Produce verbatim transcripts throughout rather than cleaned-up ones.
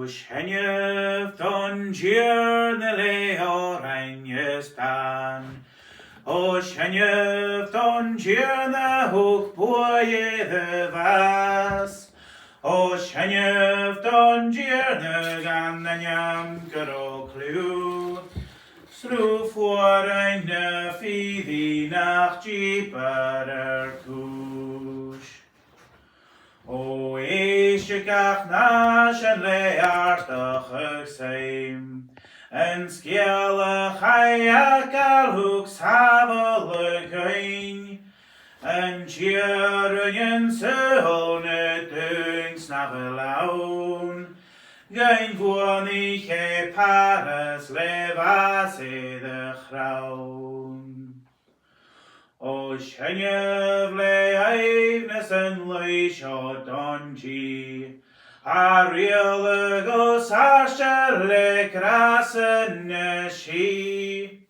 Seinnibh don Tighearna le orain is ban. O seinnibh don Tighearna, thug buaidh air a' bhàs. O seinnibh don Tighearna, gan ainm gu robh cliù. 'S rud fuarain na fìrinn nach dìobair ar cùis. O èist, a gach nàisean, le àrdachadh suim, an sgeul a chaidh fhàgail thug sàbhaladh dhuinn. An Tighearna an saoghal, na daoine 's na bheil ann, dhuinn bhuannaich e Pàrras le bhàs air a' chrann. O seinnibh le aoibhneas an laoidh seo don Dia, a riaghladh os àirde le gràsan na sìth.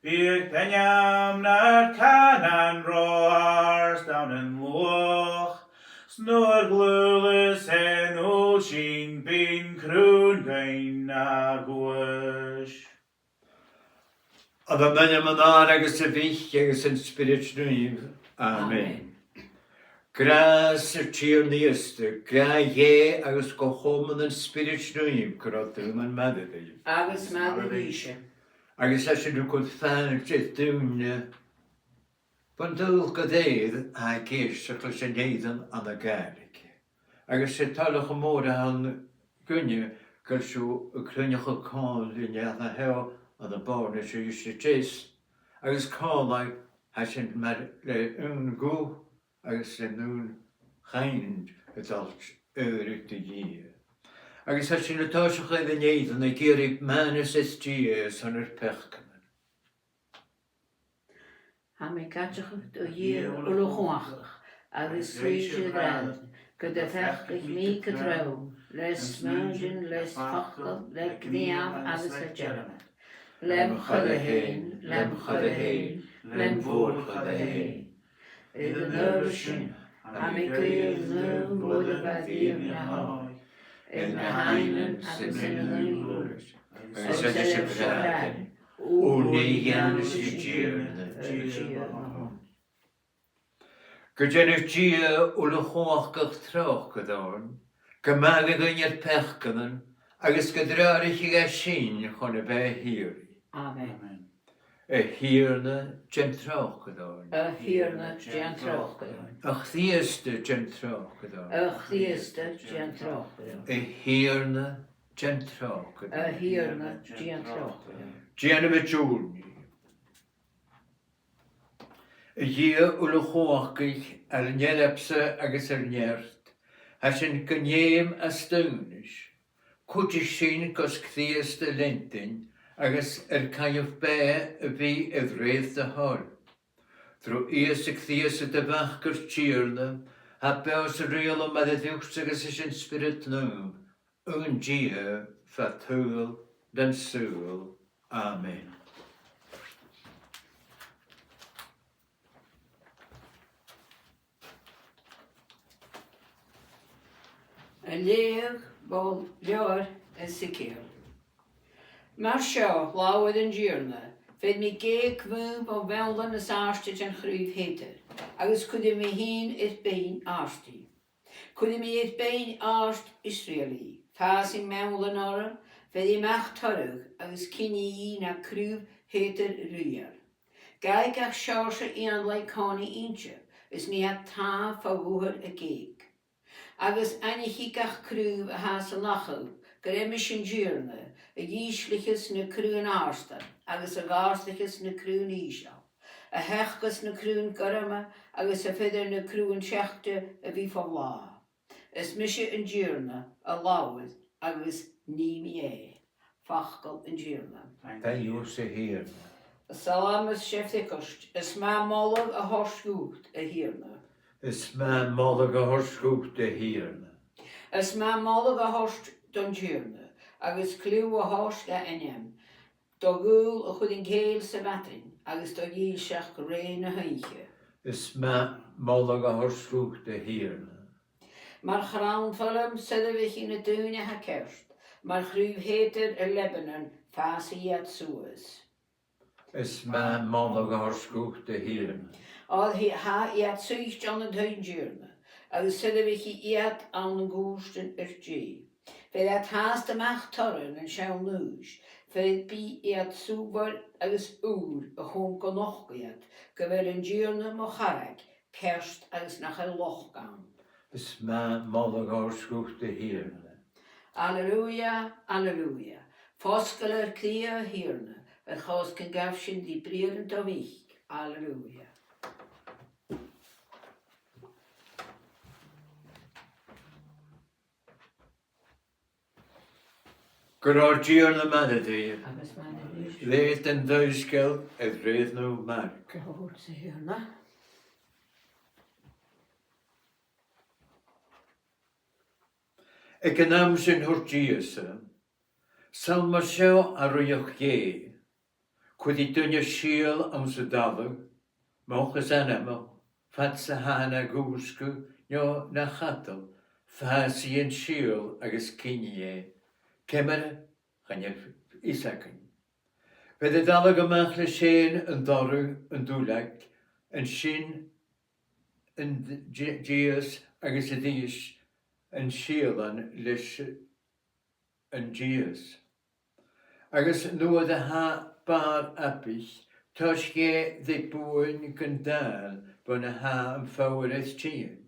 Biodh d' ainm nar cànan ro àrd ann an luach, 's nuair ghluaileas e an fhuil sinn, bidh crùn dhuinn na dhuais. Ann an ainm an Athar agus a' Mhic agus an Spioraid Naoimh. Amen. Amen. Gràs ar Tighearna Ìosa, gràdh Dhè agus co-chomann an Spioraid Naoimh gu robh daonnan maille ribh. Agus maille ribhse. Agus tha sinn a' cur fàilte air daoine bhon t-saoghal gu lèir a tha ag èisteachd leis an èideann ann an Gàidhlig. Agus 's e toileachas mòr a th' ann dhuinne gu bheil sibh a' cruinneachadh còmhla rinn an-dràsta seo ann am Bòrnais Uibhist a Deas, agus còmhla tha sinn mar le aon ghuth agus le aon chainnt a' dol air adhart do Dhia. Agus tha sinn a' tòiseachadh an èideann ag iarraidh maitheanas air Dia airson ar peacannan. Tha mi ag aideachadh do Dhia uile-chumhachdach agus rìgh a ghràidh, gun do pheacaich mi gu trom, le smuaintean, le facal, le gnìomh agus le dearmad, lem choire fhèin, lem choire fhèin, lem mhòr-choire fhèin. Air an adhbhar sin, tha mi ag guidhe an naomh Mhoire Mhairi na h-Òigh, air na h-ainglean agus air an aon Ùrlar, agus air a' bhràithrean, ùrnaigh a dhèanamh ri Dia, ar Dia. Gun dèanadh Dia uile-chumhachdach tròcair oirnn, gum mathadh e dhuinn ar peacannan, agus gun treòraicheadh e sinn chun na beatha shìorraidh. Amen. A Thighearna, dèan tròcair oirnn. A Thighearna, dèan tròcair oirnn. A Chrìosda, dèan tròcair oirnn. A Chrìosda, dèan tròcair oirnn. A Thighearna, dèan tròcair oirnn. A Thighearna, dèan tròcair oirnn. Dèanamaid ùrnaigh. A Dhia uile-chumhachdaich, ar n-earbsa agus ar neart, tha sinn gan fheum às d' aonais. Cuidich sinn gus Crìosd a leantainn agus ar caimheach beatha a bhith air rèir do thoil. Tro Ìosa Crìosd do Mhac ar Tighearna, tha beò 's a' riaghladh maille riutsa agus ris an Spiorad Naomh, aon Dia, fad shaoghal nan saoghal. Amen. A' leughadh bho leabhar Ezekiel. Mar seo labhair an Tighearna: Bheir mi gèig bhuam bho mheanbhlan as àirde den chraobh Shèidear, agus cuiridh mi fhìn air beinn àrdaidh. Cuiridh mi air beinn àrd Israelaidh. Fàsaidh meanbhlan orra, bheir i a-mach toradh, agus cinnidh i na craobh Shèidear ruighinn. Gabhaidh gach seòrsa iarnlaith còmhnaidh innte, is nì iad tàmh fo dhubhar a gèig. Agus aithnichidh gach craobh a tha san achadh gur e mise an Tighearna, a dh'ìslicheas na craobhan àrda, agus a dh'àrdaicheas na craobhan ìseal, a theachdas na craobhan gorma, agus a bheir air na craobhan seachdte a bhith fo bhlàth. Is mise an Tighearna a labhair, agus nì mi e. Facal an Tighearna. Taing dhutsa, a Thighearna. Salm a seachd, a h-ochd. Is math moladh a thoirt dhut, a Thighearna. Is math moladh a thoirt dhut, a Thighearna. Is math moladh a thoirt don Tighearna, agus cliù a thoirt dha ainm. Do ghaol a chur an cèill sa mhadainn, agus do dhìlseachd rè na h-oidhche. Is math moladh a thoirt dhut, a Thighearna. Mar chrann-fhoirm soirbhich na daoine a tha ceart, Mar chraobh shèideir air Lebanon, fàsaidh iad suas. Is math moladh a thoirt dhut, a Thighearna. Oir tha iad suidhichte ann an taigh an Tighearna, agus soirbhichidh iad ann an cùirt ar Dè. Bheir iad fhathast a-mach toradh nan seann aois, feumaidh iad sùbhar agus ùir a chum gun nochd iad gu bheil an Tighearna mo charraig ceart agus nach eil lochd ann. Is math moladh a thoirt dhut, a Thighearna. Alleluia, alleluia. Fosgail ar cridhe, a Thighearna, air chor 's gun gabh sinn ri briathran do mhic. Alleluia. Gun robh an Tighearna maille ribh. Agus maille riut. Leughadh den t-soisgeul a rèir Naomh Marc. Glòir dha, a Thighearna. Aig an àm sin thuirt Ìosa, 'S ann mar seo a' Rìoghachd Dhè, cuiridh duine a sìol anns an talamh, moch is anmoch, fhad 's a tha e na dhùsgadh no na chadal, fàsaidh an sìol agus cinnidh e, ciamar a chan eil fhios againn. Bheir an talamh a-mach leis fhèin an toradh an duilleig, an sin an d-, dìos agus a-rithist an sìolan leis an dìos. Agus nuair a tha bàrr abaich, toisich e ri buain gun dàil bhon a tha am foghar air tighinn.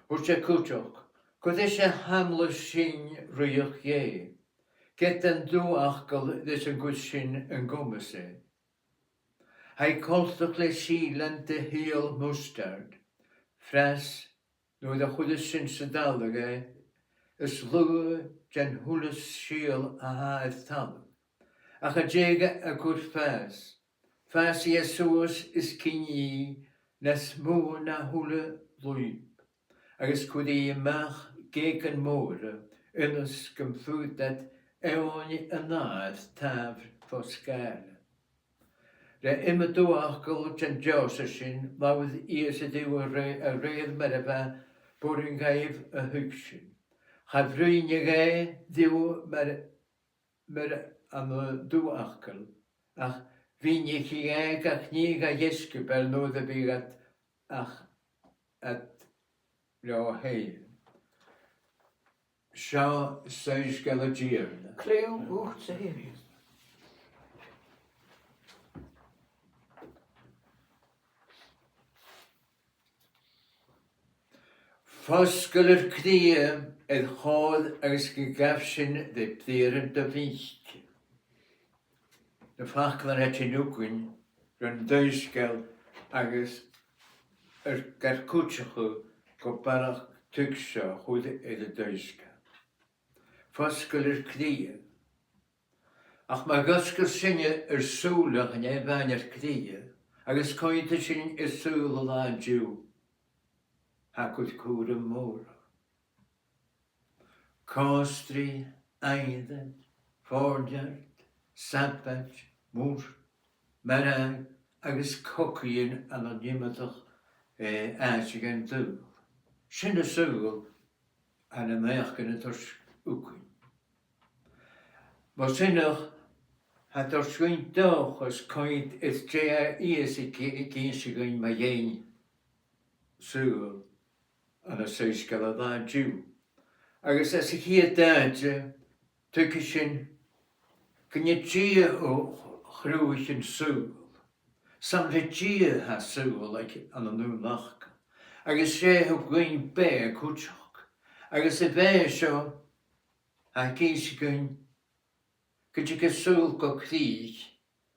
Thuirt e cuideachd, Cò ris a shamhlas sinn Rìoghachd Dhè? Ged an dubhfhacal ris an cuir sinn an comas e. Tha e coltach le sìolan de shìol mustard, fras nuair a chuireas sinn san talamh e, is lugha den a h-uile sìol a tha air talamh. Ach an dèidh a cur fàs, fàsaidh e suas is cinnidh i nas motha na h-uile lùib, agus cuiridh i a-mach geugan mòra, ionnas gum faod iad eòin an adhair tàmh fo sgàile. Le iomadh dubhfhacal den t-seòrsa sin, labhair Ìosa riutha a rè-, a rèir mar a bha b' urrainn dhaibh a thuigsinn. Cha bhruidhneadh e riutha mar, mar ann an dubhfhacal, ach mhìnich e gach nì dha dheisciobail nuair a bhiodh iad ach iad leotha fhèin. Seo soisgeul an Tighearna. Cliù dhut, a Thighearna. Fosgail ar cridhe air chor agus gun gabh sinn ri briathran do mhic. Na faclan a tha a' tighinn thugainn ron t-soisgeul agus ar gar cuideachadh gu barrachd tuigse a chur air an t-soisgeul. Fosgail ar cridhe. Ach ma dh'fhosgail sinne ar sùilean, chan e a-mhàin ar cridhe, agus coimheadaidh sinn ar saoghal an latha an-diugh, tha e a' cur cùram mòr. Còmhstri, aimhreit, fòirneart, sabaid, murt, marbh agus cogaidhean ann an iomadach, eh, àite dhen t-saoghal. Sin an saoghal a tha na naidheachdan a' toirt thugainn. Mar sin, tha e a' toirt dhuinn dòchas coimhead air dè tha Ìosa ag, ag innse dhuinn mu dheidhinn saoghal ann an soisgeul an latha an-diugh. Agus anns a' chiad àite, tuigidh sinn gun e Dia a chruthaich an saoghal. 'S ann le Dia a tha saoghal aig an aon àm. Agus 's e a thug dhuinn beatha cuideachd. Agus a' bheatha seo, tha e ag innse dhuinn gun tig an saoghal gu crìch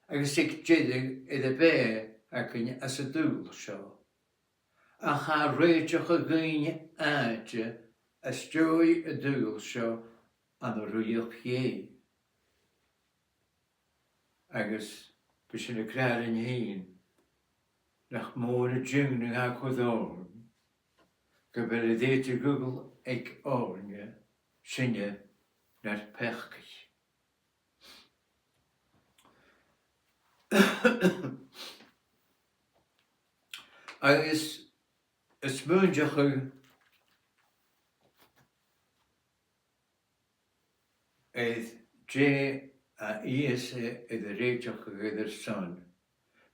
agus aig deireadh air a' bheatha againn anns an t-saoghal seo. Ach tha e a' rèiteachadh dhuinn àite às dèidh an t-saoghail seo ann an Rìoghachd Dhè. Agus bidh sinn ag ràdh rinn fhìn nach mòr an t-iongnadh a tha a' cur oirnn gu bheil an t-saoghal aig oirnne sinne nar peacaich. Agus a' smaoineachadh air dè tha Ìosa air a rèiteachadh air ar son.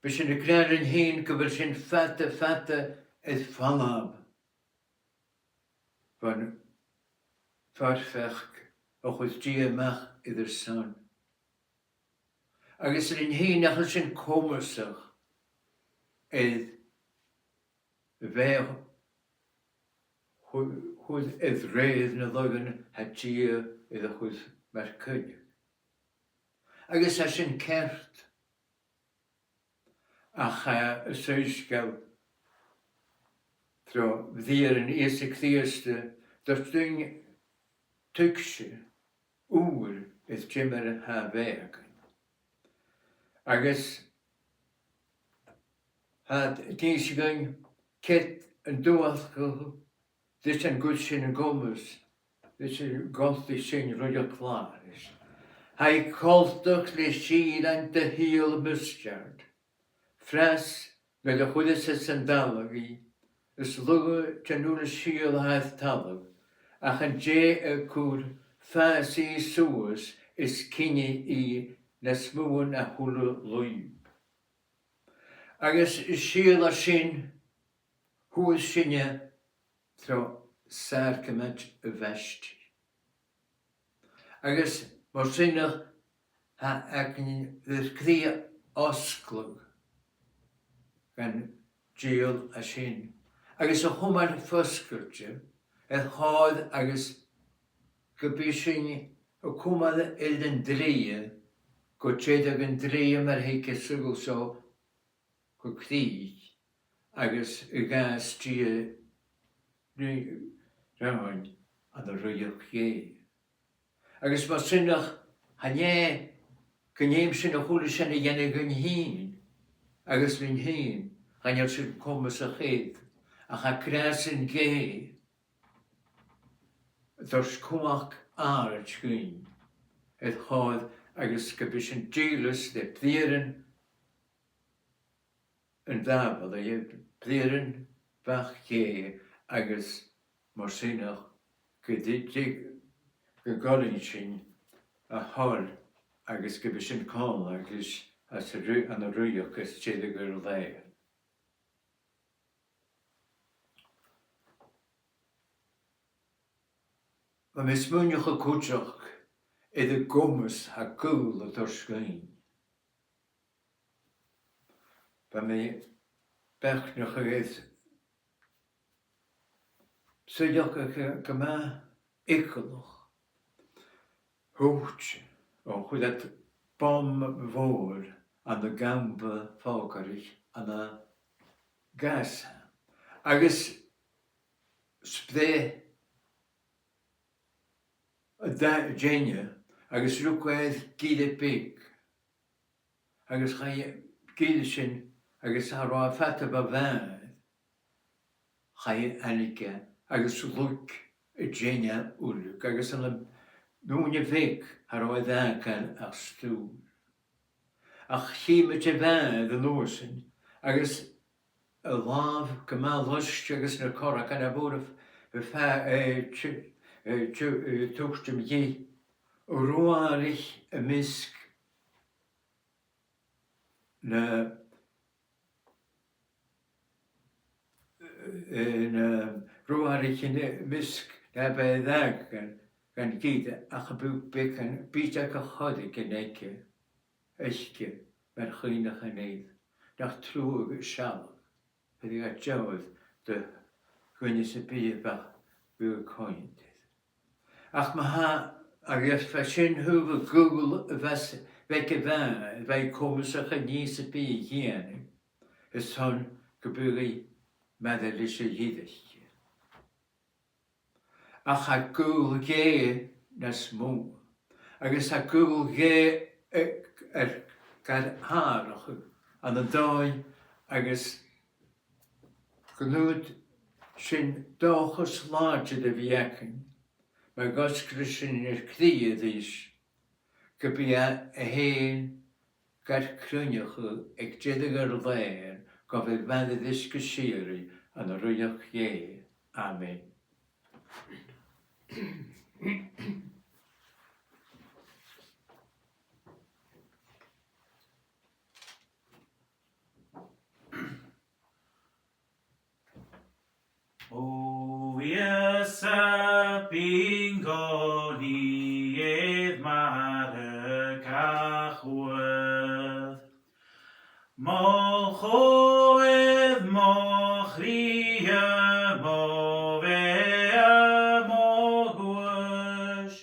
Bidh sinn ag ràdh rinn fhìn gu bheil sinn fada, fada air falbh bhon fhoirfeachd a chuir Dia a-mach air ar son. Agus rinn fhìn nach eil sinn comasach air a bhith a chur, chur air rèir na laghan a tha Dia air a chur mar chuideachd. Agus tha sin ceart. Ach, eh, an soisgeul tro bhriathran Ìosa Crìosda, thoirt dhuinn tuigse ùr air dè mar a tha a bheatha againn. Agus tha e ag innse dhuinn ciod an t-uachdar ris an cuir sinn an comas, ris an gabhail sinn rudeigin clàr. Tha i coltach le sìlean de shìol mustard. Fras nuair a chuireas san talamh i, is lugha den uile sìol a tha air talamh, ach an dèidh a cur fàsaidh i suas is cinnidh i nas motha na h-uile lùib. Agus an sìol sin, shuas sinne tro sàcramaid a' bhaistidh. Agus mar sin, tha againn ri cridhe fhosgladh dhan t-sìol a tha sin, agus a chumail fosgailte air chor agus gum bi sinn a' cumail air an t-slighe, gu deireadh an t-slighe mar a thig an saoghal seo gu crìch, agus a dh'fhàs Dia ri-, rinn ann an rìoghachd Dhè. Agus mar sin, chan e gun dèan sinn a h-uile sìon a dhèanamh dhuinn fhìn, agus rinn fhìn, chan eil sinn comasach air, ach tha gràsan Dhè a' toirt cumhachd àraid dhuinn air chor agus gum bi sinn dìleas le briathran an Dàibhidh, briathran Mhac Dhè, agus mar sin gu dti-, gun cuireadh sinn a thoil agus gum bi sinn còmhla ris anns an rì-, ann an rìoghachd às dèidh ar làimh. Bha mi a' smaoineachadh cuideachd air a' chomas a tha gaol a' toirt dhuinn. Bha mi a' beachdachadh air suidheachadh gu, gu math eagalach. Thuit, o, chuir iad bom mhòr ann an campa fògarraich ann an Gaza. Agus spreadh an da-, an teine, agus rug e air gille beag. Agus chaidh an gille sin, agus cha robh e fada bho bhàrr, chaidh e, thàinig e, agus shluig an teine uile, agus ann an ùine bheag cha robh e a' fàgail ach stùr. Ach chì mi a' bhàrr an uair sin, agus a làmh gu math loisgte agus na corragan a' bhùrach, eh, fa-, eh, tu-, eh, tu-, eh, tuiteam dhith, a' ruatharaich am measg na, eh, na ruatharaichean am measg na bha e a' fàgail dhan, dhan gille, ach am biodh beagan, bìdeag a' choireigin aige, aice, mar chuimhneachan air, nach truagh a shealladh, bhiodh e deònach do dhuine sam bith a bhiodh a' coimhead air. Ach ma tha, agus bha sin a thaobh a' ghaoil a bha s-, bha aig a' bhàrr, bha e comasach nì sam bith a dhèanamh, airson gum biodh i maille ris a dhìreach. Ach tha gaol Dhè nas motha, agus tha gaol Dhè, eh, air gar atharrachadh ann an dòigh agus gun urrainn sinn dòchas làidir a bhith againn, mar gun fhosglas sinn ar cridhe ris, gum bi e, e fhèin gar cruinneachadh aig deireadh ar làithean, gu bheil maille ris gu sìorraidh ann an rìoghachd Dhè. Amen. Ìosa, bithinn-sa an-còmhnaidh air m' fhaire gach uair. Mo chomhair, mo chridhe, mo bheatha, mo dhuais.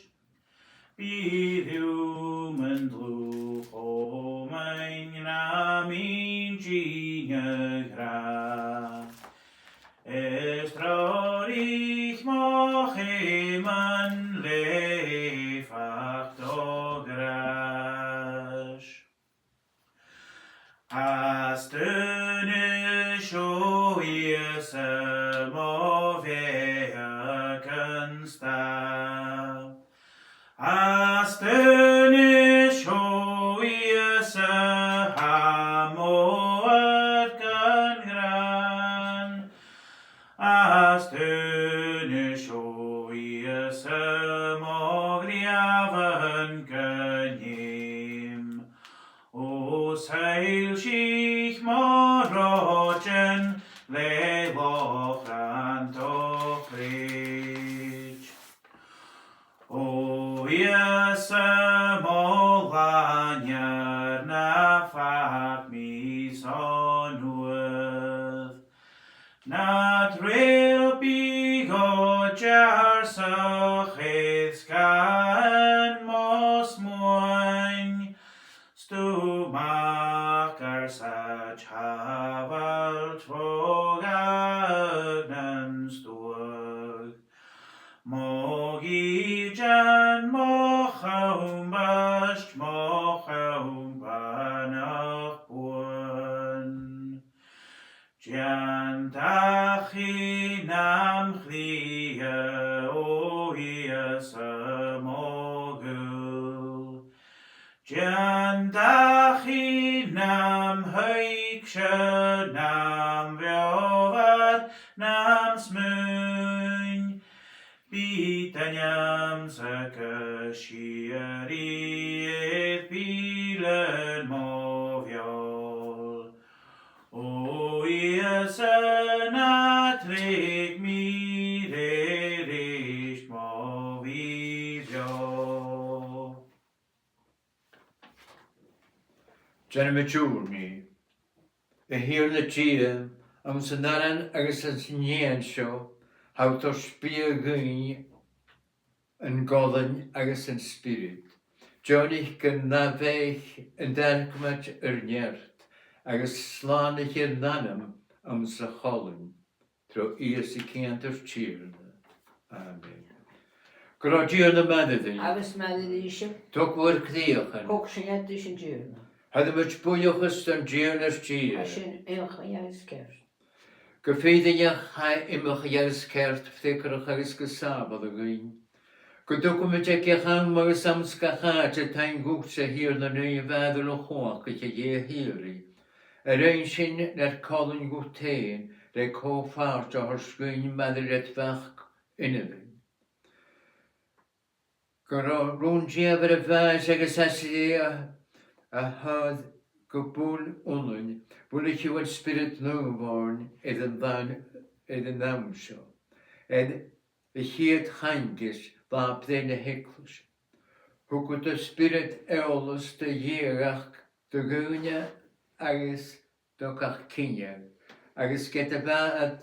Bidh rium an dlùth-chomainn nam inntinn a ghràidh. Is treòraich mo cheumannan le fàilte do ghrais. As d' aonais, o Ìosa, mo bheatha gun stad. As d' aonais, o Ìosa, tha m' adhbhar gun ghràin. As d' aonais, o Ìosa, mo ghnìomhan gun im. O shoillsich mo throdan le lòchran do chreud. O Ìosa, mo Shlànaighear, na fàg mi son uair. Nad reul bidh gu deàrrsach air sgàthan mo smuain, 's tu m' achar 's àit-sàbhailte fo dh'aighean stuagh. Mo dhìdean, mo chombaist, mo chompanach buan. Dèan dachaigh nam chridhe, o Ìosa mo ghaoil. Dèan dachaigh nam thuigse, nam bheò-bhàrr, nam smuain. Bidh d' ainm-sa gu sìorraidh air beulaibh mo bheòil. O Ìosa, na treig mi a-rithist mo bhith beò. Dèanamaid ùrnaigh. A Thighearna Dhia, anns an aran agus anns an nighean seo, tha thu a' toirt biadh dhuinn an colainn agus an spiorad. Deònaich gun do bheir an t-argamaid ar neart agus slànaich ar n-anam anns a' cholainn. Tro Ìosa Crìosd ar Tighearna. Amen. Gun robh an Tighearna maille ribh. Agus maille riutsa. Togaibh ur cridheachan. Thog sinn iad ris an Tighearna. Thoiribh buidheachas don Tighearna ar Dia. Tha sin iomchaidh agus ceart. Gu fìrinneach tha e iomchaidh agus ceart, freagarrach agus gu sàbhaladh dhuinn, gun togamaid aig gach àm agus anns gach àite taing dhutsa, a Thighearna, a Naoimh Mhàthair uile-chumhachdaich, a Dhè shìorraidh, a rinn sinn nar colainn dhut fhèin le co-phàirt a thoirt dhuinn mar a leud Mhac aonarann. Gun robh rùn Dia bhon a' bhàs agus às a dhèidh a thoirt gu buil ionainn, builich thu an Spiorad Naomh oirnn air an àm, air an àm seo, air a' chiad chaingeas, là breith na h-Eaglaise. Thug thu do Spiorad eòlas do dhìochuimhneachadh do dhaoine agus do gach cinneadh, agus ged a bha iad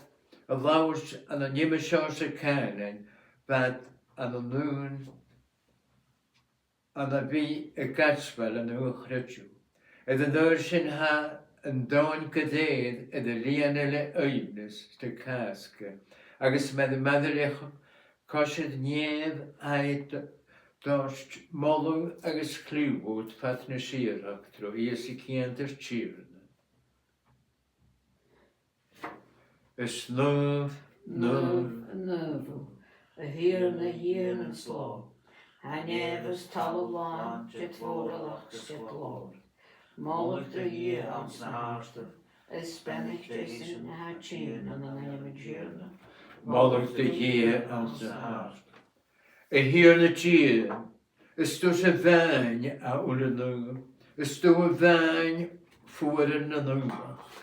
a' labhairt ann an iomadh seòrsa cànain, bha iad ann an aon, ann a bhith ag aithghearr an aon chreideimh. Air an adhbhar sin tha an domhainn gu lèir air a lìonadh le aoibhneas 's le càsgadh, agus mar a maillear le co-, còisir nèimh tha e a' toirt moladh agus cliù dhut fad na sìorraidheachd, tro Ìosa Crìosd ar Tighearna. Is naomh, naomh, naomh, naomh thu, a Thighearna Dhia nan slògh. Tha nèamh is talamh làn de do mhòralachd 's de do ghlòir. Moladh do Dhia anns na h-àrdaibh, is beannaichte esan a tha a' tighinn ann an ainm an Tighearna. Moladh do Dhia anns na h-àrdaibh. A Thighearna Dia, is tusa a-mhàin a th' uile naomh, is tu a-mhàin fuaran na naomhachd.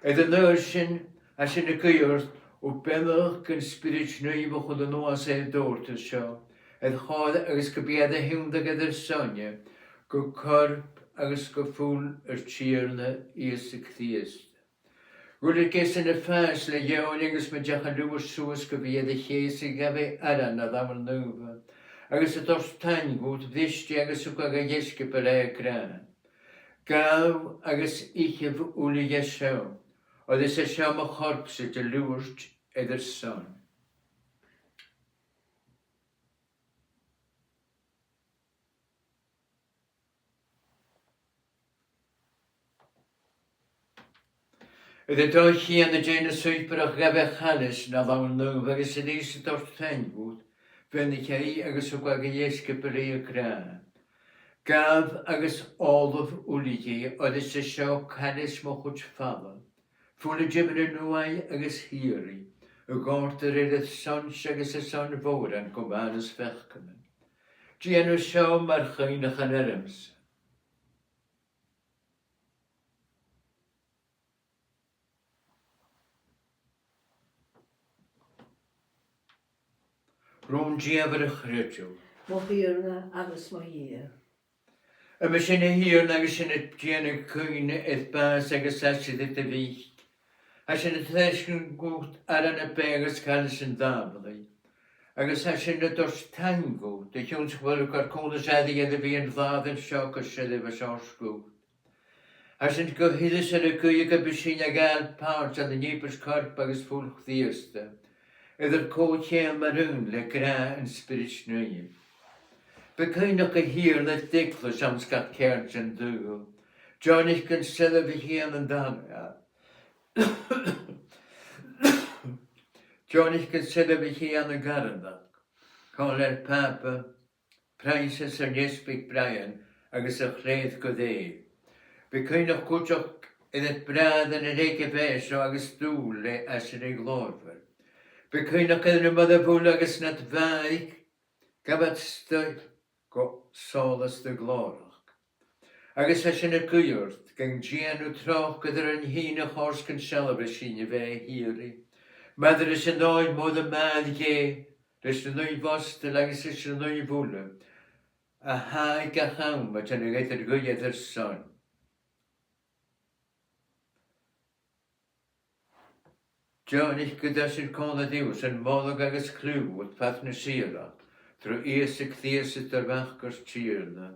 Air an adhbhar sin, tha sinn a' guidhe ort, Oir beannaicheadh an Spiorad Naomh a chuireas suas air an tabhartas seo, air chor agus gum bi e air a thionndadh air ar son-ne, gu corp agus gu fuil ar Tighearna Ìosa Crìosd. Dh'fhuiling e esan air fàs le deòin agus mun deach an liubhairt suas gu bhith air a cheusadh, ghabh e aran na làmhan naomha, agus a' toirt taing dhut, bhris e agus thug e dha dheisciobail e ag ràdh: Gabhaibh agus ithibh uile dheth seo, oir is e seo mo chorp-sa a tha liubhairt air ur son. Air an dòigh cheudna, an dèidh na suipearach, ghabh e a' chailis na làmhan naomha agus a-rithist a' toirt taing dhut, bheannaich e i agus thug e dha dheisciobail i ag ràdh: Gabhaibh agus òlaibh uile dhith, oir is e seo cailis mo chuid fala, fuil an tiomnaidh nuaidh agus shìorraidh, a dhòirtear air ur son-se agus air son mhòran gu maitheas pheacannan. Dèanaibh seo mar chuimhneachan ormsa. Rùn-dìomhair a' chreidimh. Mo Thighearna agus mo Dhia. Uime sin, a Thighearna, agus sinn a' dèanamh cuimhne air bàs agus aiseirigh do Mhic, tha sinn a' treasnadh dhut aran na beatha agus cailis an t-sàbhalaidh, agus tha sinn a' toirt taing dhut a chionn 's gu bheil thu gar cunntas airidh air a bhith an làthair seo gu seilbh as fheàrr dhut. Tha sinn gu h-ìosal a' guidhe gum bi sinn a' gabhail pàirt ann an ìobairt corp agus fuil Chrìosda, air ar co-cheangal mar aon le gràdh an Spioraid Naoimh. Bi cuimhneach, a Thighearna, air d' eaglais anns gach ceàrn den t-saoghal. Deònaich gun soirbhich i ann an dàr-, deònaich gun soirbhich i ann an carthannachd, còmhla ri ar Pàpa, Francis, ar n-Easbaig Brian agus a' chlèir gu lèir. Bi cuimhneach cuideachd air ar bràithrean a tha aig a' bheatha seo agus dùil le aiseirigh ghlòrmhor. Bi cuimhneach air na mairbh uile agus nad bhàidh, gabh iad stad gu sòlas do ghlòrachd. Agus tha sinn a' guidhe ort gun dèan thu tròcair air an t-sìth a chòrdas gun sealbh ris sinn, a Mhàthair shìorraidh, maille ris an Òigh Moire, Màthair Dhè, ris na naoimh abstoil agus ris na naoimh uile a tha aig gach àm a' dèanamh eadar-ghuidhe air ar son. Deònaich gun toir sinn còmhla riutha-san moladh agus cliù dhut fad na sìorraidheachd, tro Ìosa Crìosd, ar Mhac, ar Tighearna.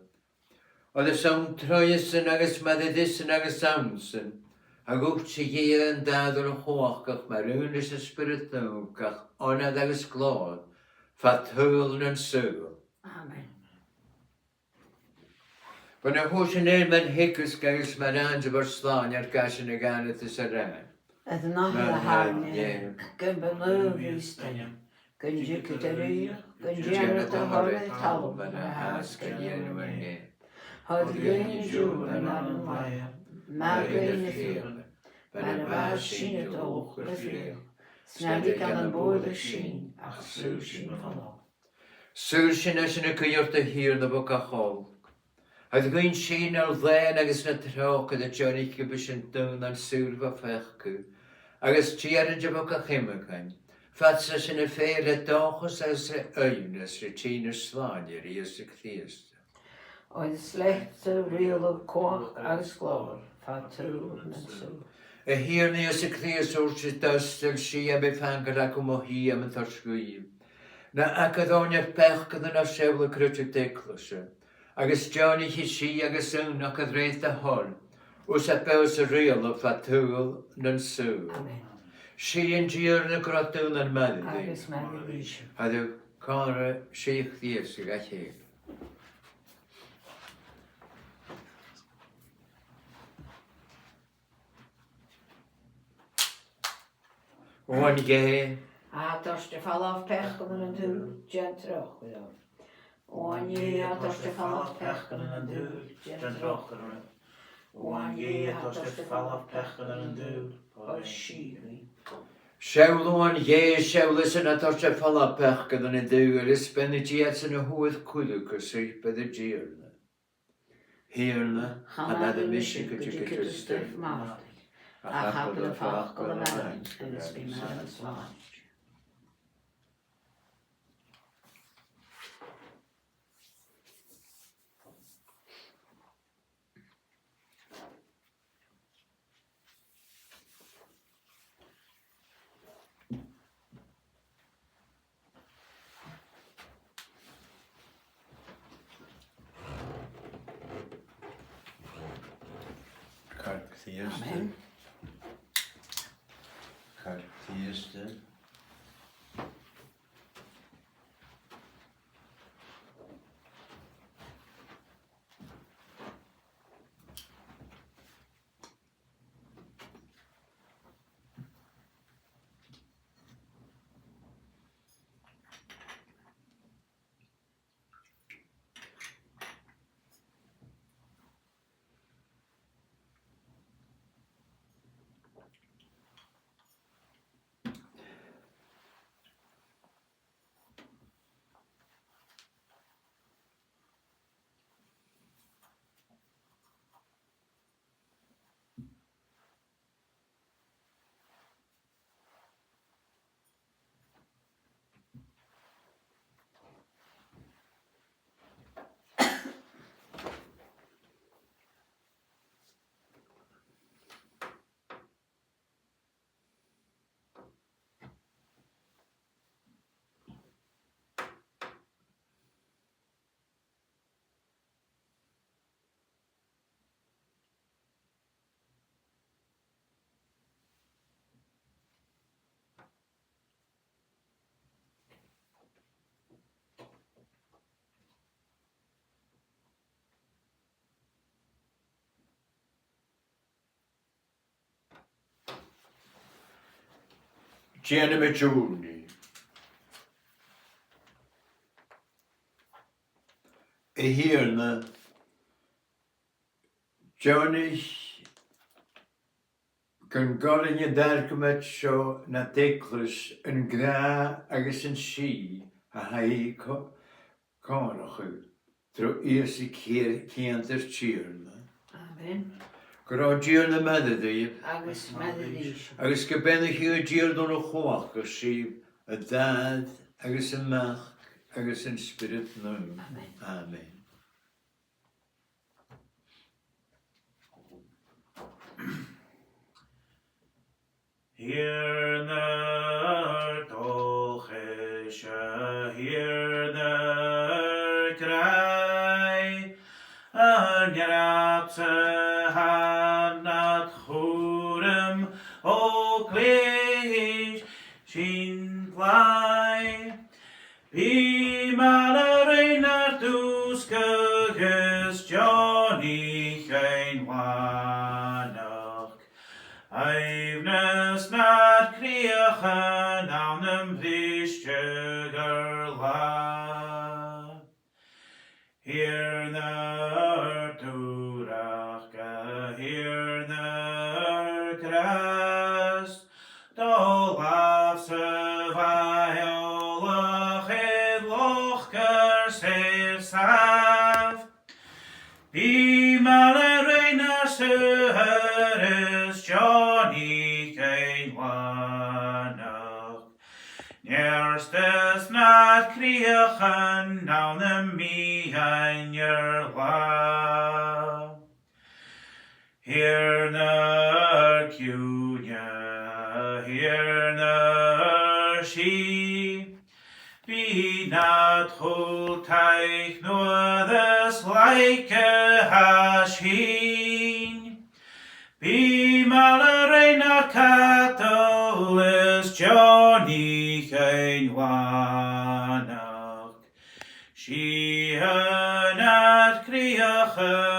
Oir is ann troimhe-san agus maille ris-san agus ann-san, a dh'fhuiling e an t-Athair uile-chumhachdach, mar aon leis an Spiorad Naomh, gach onair agus glòir fad shaoghal nan saoghal. Amen. Bhon a thug sinn air mar theagasg agus mar àithne do bhur Slànaighear, gabh sinn a dhànadas a ràdh: Air n-Athair a tha air nèamh, gum bu naomh a bhios d' ainm, gun tigeadh do rìoghachd, gun dèanar do thoil air talamh mar a thathas ga dhèanamh air nèamh. Thoir dhuinn an-diugh ar n-aran làitheil, maith dhuinn ar fiachan, mar a mhaitheas sinne do luchd ar fiach, 's na leig ann am buaireadh sinn, ach saor sinn bhon olc. Saor sinn, tha sinn a' guidhe ort, a Thighearna, bho gach olc. Thoir dhuinn sìth nar làithean agus na tròcair a deònaich gum bi sinn daonnan saor bho pheacadh agus tèarainte bho gach imcheist, fhad 's a tha sinn a' feitheamh le dòchas agus le aoibhneas ri tighinn ar Slànaigheir Ìosa Crìosd. Oir is leatsa an riaghladh, cumhachd agus glòir fad shaoghal nan saoghal. A Thighearna Ìosa Crìosd, thuirt thu rid abstoil: Sìth tha mi a' fàgail agaibh, mo shìth tha mi a' toirt dhuibh. Na amhairc oirnn ar peacannan, ach seall air creideamh d' eaglaise, agus deònaich dhi sìth agus aonachd a rèir do thoil, thusa a tha beò 's a' riaghladh fad shaoghal nan saoghal. Amen. Sìth an Tighearna gu robh daonnan maille ribh. Agus maille riutsa. Thoir còmhla sìth Chrìosd do gach aon. Uain Dhè, a tha toirt air falbh peacannan an t-saoghail, dèan tròcair oirnn. Uain Dhè, a tha toirt air falbh peacannan an t-saoghail, dèan tròcair oirnn. Uain Dhè, a tha toirt air falbh peacannan an t-saoghail, thoir sìth dhuinn. Seall Uan Dhè, seall esan a tha toirt air falbh peacannan an t-saoghail, is beannaichte iadsan a fhuair cuireadh gu suipear an Tighearna. A Thighearna, chan fhada mise gun tigeadh tu gu stair m' àrdaich, Ach abair am facal a-mhàin, agus bidh m' anam slàinte. Car Chrìosda. Amen. Car Chrìosda. Dèanamaid ùrnaigh. A Thighearna, deònaich gun goirn an t-sàcramaid seo nad eaglais an gràdh agus an sìth a tha i co-, còmhla riut. Tro Ìosa Crìosd ar Tighearna. Amen. Gun robh an Tighearna maille ribh. Agus maille riutsa. Agus gum beannaicheadh an Tighearna uile-chumhachdach sibh, an t-Athair agus am Mac agus an Spiorad Naomh. Amen. Amen. Tighearna ar dòchais, a Thighearna ar gràdh, an rathad-sa tha nad chùram, o ghlèidhidh sinn glè. Bi maille rinn ar dùsgadh is deònaich dhuinn lànachd aoibhneas nar cridheachan ann am brisgte ur latha. Tighearna ar dùrachd, a Thighearna ar gràs, do làmh-sa bha eòlach air lochd ar saor-sàmh. Bi maille rinn ar saothair is deònaich dhuinn lànachd neartas nar cridheachan ann am meadhan ur latha. Tighearna ar ciùine, a Thighearna ar sìth, bi nad chùl-taic nuair as làidige tha sinn. Bi maille rinn ar cadal is deònaich dhuinn lànachd sìth nar cridheachan